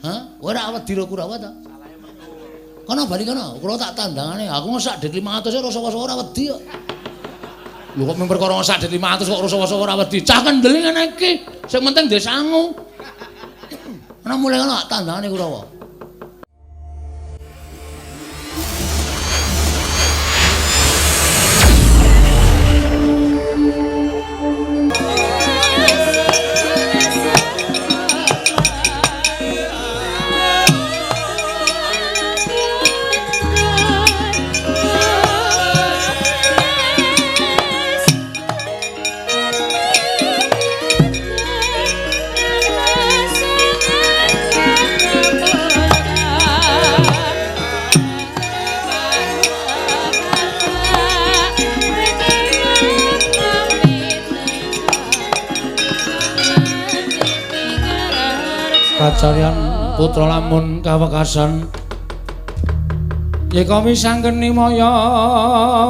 Hah? Kowe ora wedi karo Kurawa ta? Kono bali kono, kula tak tandangane. Aku ngesak dit 500 rasa-rasa ora wedi kok. Lho kok mung perkara ngesak dit 500 kok rasa-rasa ora wedi. Cah kendel ngene iki. Sing penting ndek sangu. Ana mulai kono tak tandangane Kurawa. Kacaryan putra lamun kawekasan yeka wisanggeni maya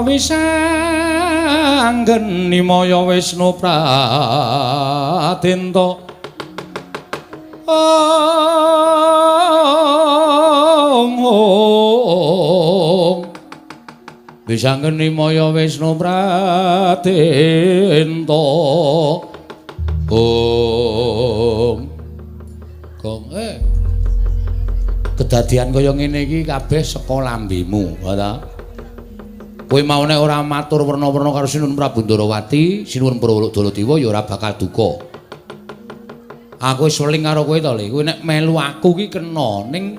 wisanggeni maya Wisnu Pradenta ong ong wisanggeni maya Wisnu Pradenta ong. Gong, kedadian kaya ngene iki kabeh saka lambemu, ta? Kowe mau nek ora matur werna-werna karo Sinuwun Prabu Ndarawati, Sinuwun Prawodolodiwa ya ora bakal duka. Aku wis weling karo kowe to, Le. Kowe nek melu aku ki kena ning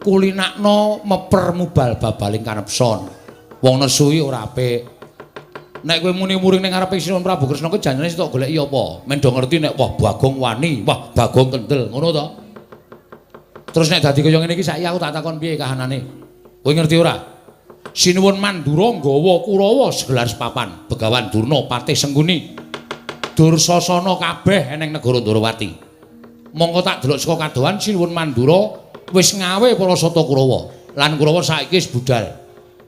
kulinakno meper mubal babaling kanepson. Wong nesu iki ora apik. Nek kowe muni muring ning ngarepe Sinuwun Prabu Kresna kuwi janjane sitok goleki apa? Men do ngerti nek wah Bagong wani, wah Bagong kendel, ngono to? Terus nek dadi kaya ngene iki saiki aku tak takon piye kahanane? Kowe ngerti ora? Sinuwun Mandura nggawa Kurawa segelar sepapan, Begawan Durna, Patih Sengkuni. Dursasana kabeh eneng negara Ndarawati. Mongko tak delok saka kadohan Sinuwun Mandura wis ngawe para sata Kurawa. Lan Kurawa saiki wis budal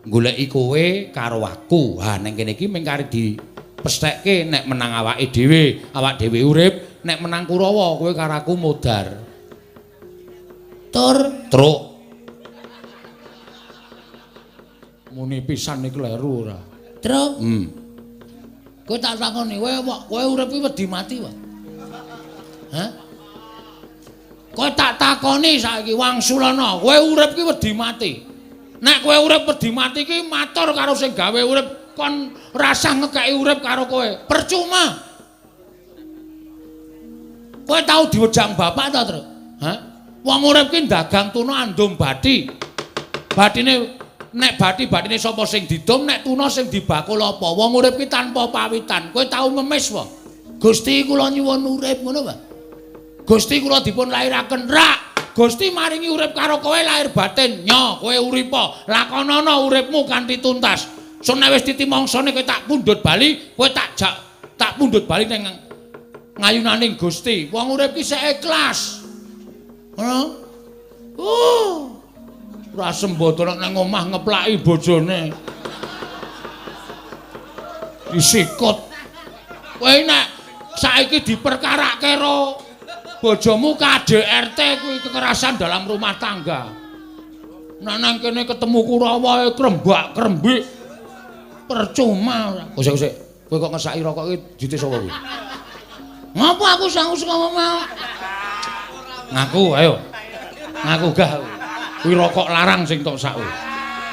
goleki kowe karo aku. Ha ning kene iki mung kari dipesthekke nek menang awake dhewe, awak dhewe urip, nek menang Kurawa kowe karo aku modar. Tur truk. Muni pisan iki kleru ora? Truk. Kowe tak takoni, kowe urip iki wedi mati wae. Hah? Kowe tak takoni saiki wangsulana, kowe urip iki wedi mati. Nek kowe urip wedi mati iki matur karo sing gawe urip kon rasah ngekeki urip karo kowe. Percuma. Kowe tau diwejang bapak ta, Truk? Hah? Wong urip ki dagang tuna andum bathi. Bathine nek bathi-bathine sapa sing didum, nek tuna sing dibakul apa? Wong urip ki tanpa pawitan. Kowe tau ngemis wae. Gusti kula nyuwun urip ngono wae. Gusti kula dipun lairaken rak. Gusti maringi urip karo kowe lahir batin. Nyo, kowe uripa, lakonana uripmu kanthi tuntas. Sun nek wis titi mangsane kowe tak pundhut bali, kowe tak jak tak pundhut bali ning ngayunaning Gusti. Wong urip ki sik ikhlas. Ngono. Ora sembodo nek nang omah ngeplaki bojone. Disikut. Kowe nek saiki diperkarake karo bojomu KDRT kuwi kekerasan dalam rumah tangga. Nek nang kene ketemu Kurawa krembak-krembik. Percuma ora. Oh sik sik. Kowe kok ngesaki rokok iki dite sapa kuwi? Ngapa aku sangu saka omah? Ngaku ayo. Ngaku gah. Kuwi rokok larang sing tok sak kuwi.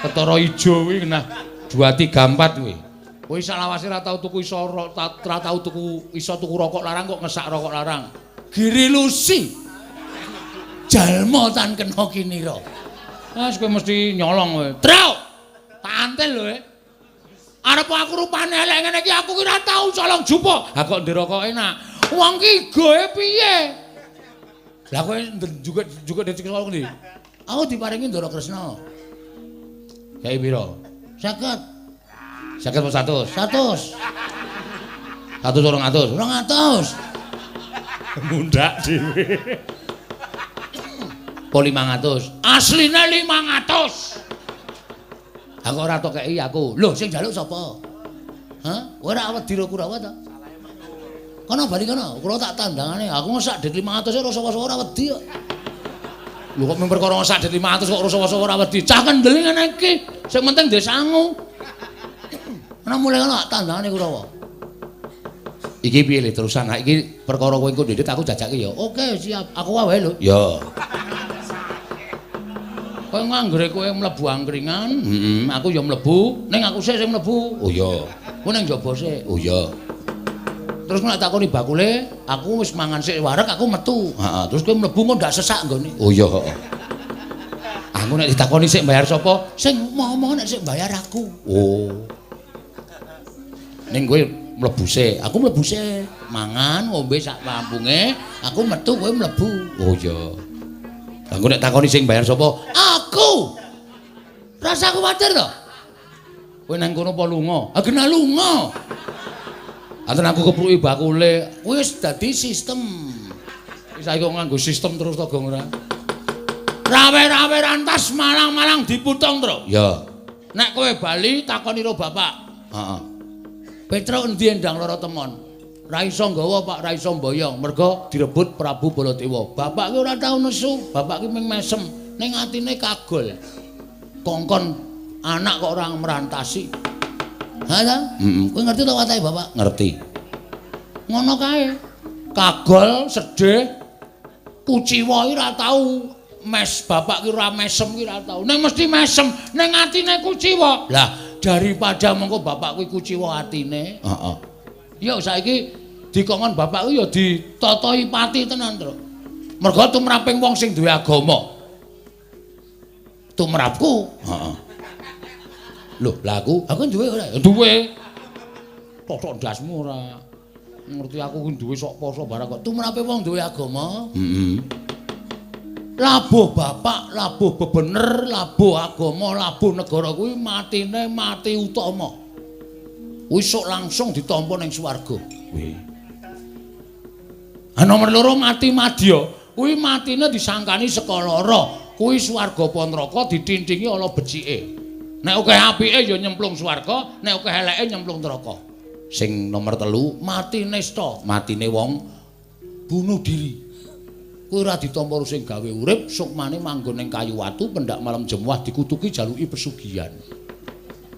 Ketara ijo kuwi genah 2 3 4 kuwi. Kowe salawase ora tau tuku iso ora tau tuku iso tuku rokok larang kok ngesak rokok larang. Giri Lusi. Jalma tan kena kinira. Ah, kowe mesti nyolong kowe. Truk. Tak antil lho. Arep aku rupane elek ngene iki aku ki ora tau colong jupuk. Ha kok ndek rokok enak. Wong ki goe piye? Lah kowe juga dadi colong ndi? Aku diparingi Ndara Kresna. Kae pira? 50. 50 apa 100? 100. 100 200? 200. Mundak dhewe. Po 500. Asline 500. Aku ora tok kei aku. Lho sing njaluk sapa? Hah? Kowe ora wedi karo Kurawa ta? Kono bali kono, kula tak tandangane. Aku ngesak dit 500 rasa-rasa ora wedi kok. Lho kok mung perkara sak dit 500 kok rasa-rasa ora wedi. Cah kendel ngene iki, sing penting ndek sangu. Ana mulai ngono tandangane Kurawa. Iki piye le terusan? Ha iki perkara kowe engko ndedit aku jajake ya. Oke, siap. Aku wae lho. Ya. Kowe nganggere kowe mlebu angkringan, heeh, aku ya mlebu, ning aku sik sing mlebu. Oh iya. Kowe ning njaba sik. Oh iya. Terus nek takoni bakule, aku wis mangan sik wareg, aku metu. Heeh, terus kowe mlebu kok ndak sesak nggone. Oh iya, heeh. Aku nek ditakoni sik bayar sapa? Sing momo nek sik bayar aku. Oh. Ning kowe mlebu sik, aku mlebu sik. Mangan ngombe sak mampunge, aku metu kowe mlebu. Oh iya. Aku nek takoni sing bayar sapa? Aku. Rasa kuwatir to? Kowe nang kono apa lunga? Ah genah lunga. Anten aku kepruki bakule, wis dadi sistem. Wis saiki kok nganggo sistem terus to, Gong ora? Rawe-rawe rantas malang-malang diputung, Tru. Ya. Nek kowe bali takoni ro bapak. Heeh. Petruk endi endang lara temon? Ra iso nggawa, Pak, ra iso mboyong, mergo direbut Prabu Baladewa. Bapak ki ora tau nesu, bapak ki mung mesem, ning atine kagol. Kongkon anak kok ora merantasi. Ha ta? Heeh. Kowe ngerti to watake bapak? Ngerti. Ngono kae. Kagol, sedih, kuciwa iki ora tau mes bapak ki ora mesem ki ora tau. Ning mesti mesem, ning atine kuciwa. Lah, daripada mengko bapak kuwi kuciwa atine. Heeh. Ya saiki dikongkon bapak kuwi ya ditatahi pati tenan, Tru. Mergo tumraping wong sing duwe agama. Tumrapku. Heeh. Lho, lah aku duwe ora? Duwe. Totok ndasmu ora. Ngerti aku ku duwe sok poso barang kok. Tumrape wong duwe agama. Heeh. Labuh bapak, labuh bebener, labuh agama, labuh negara kuwi matine mati utama. Kuwi sok langsung ditampa ning swarga. Kuwi. Ha nomor loro mati madya, kuwi matine disangkani saka lara. Kuwi swarga apa neraka ditintingi ala becike. Nek akeh apike ya nyemplung swarga, nek akeh eleke nyemplung neraka. Sing nomor 3 mati nista, matine wong bunuh diri. Kuwi ora ditampa sing gawe urip, sukmane manggon ning kayu watu, pendak malam jemuah dikutuki jaluki pesugihan.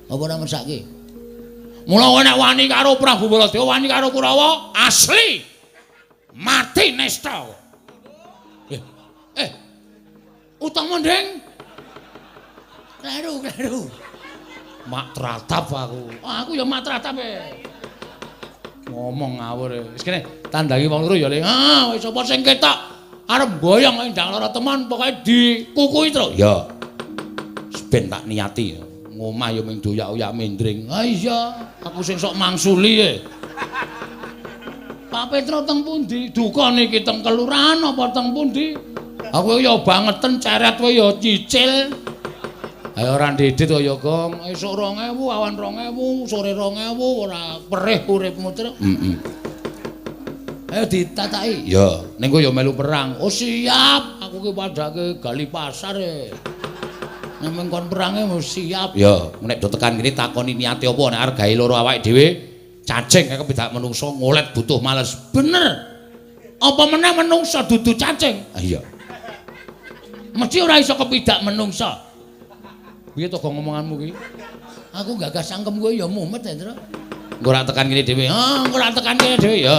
Apa ora mesake? Mula kowe nek wani karo Prabu Baladewa, wani karo Kurawa, asli mati nista. Utama ndeng. Kleru, kleru. Mak tratap aku. Aku ya mak tratap e. Ngomong ngawur e. Wis kene tandangi wong loro ya, Le. Ah, wis sapa sing ketok arep mboyong endang lara teman pokoke dikukuhi, Tru. Ya. Wis ben tak niati. Ngomah ya mung doyak-oyak mendring. Ah iya, aku sing sok mangsuli e. Pak Petro teng pundi? Duka niki teng kelurahan apa teng pundi? Aku ya bangeten ceret kowe ya cicil. Ayo ora ndedit kaya Gong, esuk 2000, awan 2000, sore 2000, ora perih uripmu, Tru. Heeh. Ayo ditataki. Ya, ning kowe ya melu perang. Oh siap, aku ki padhake gali pasar e. Nek mung kon perange mesti siap. Ya, nek do tekan kene takoni niate apa nek arep gawe loro awake dhewe, cacing kaya kepidak menungso ngolet butuh males. Bener. Apa meneh menungso dudu cacing? Ah iya. Mesti ora iso kepidak menungso. Piye to gong ngomonganmu ki? Aku gagas cangkem kowe ya mumet ya, Tru. Engko ora tekan kene dhewe. Ah, engko ora tekan kene dhewe ya.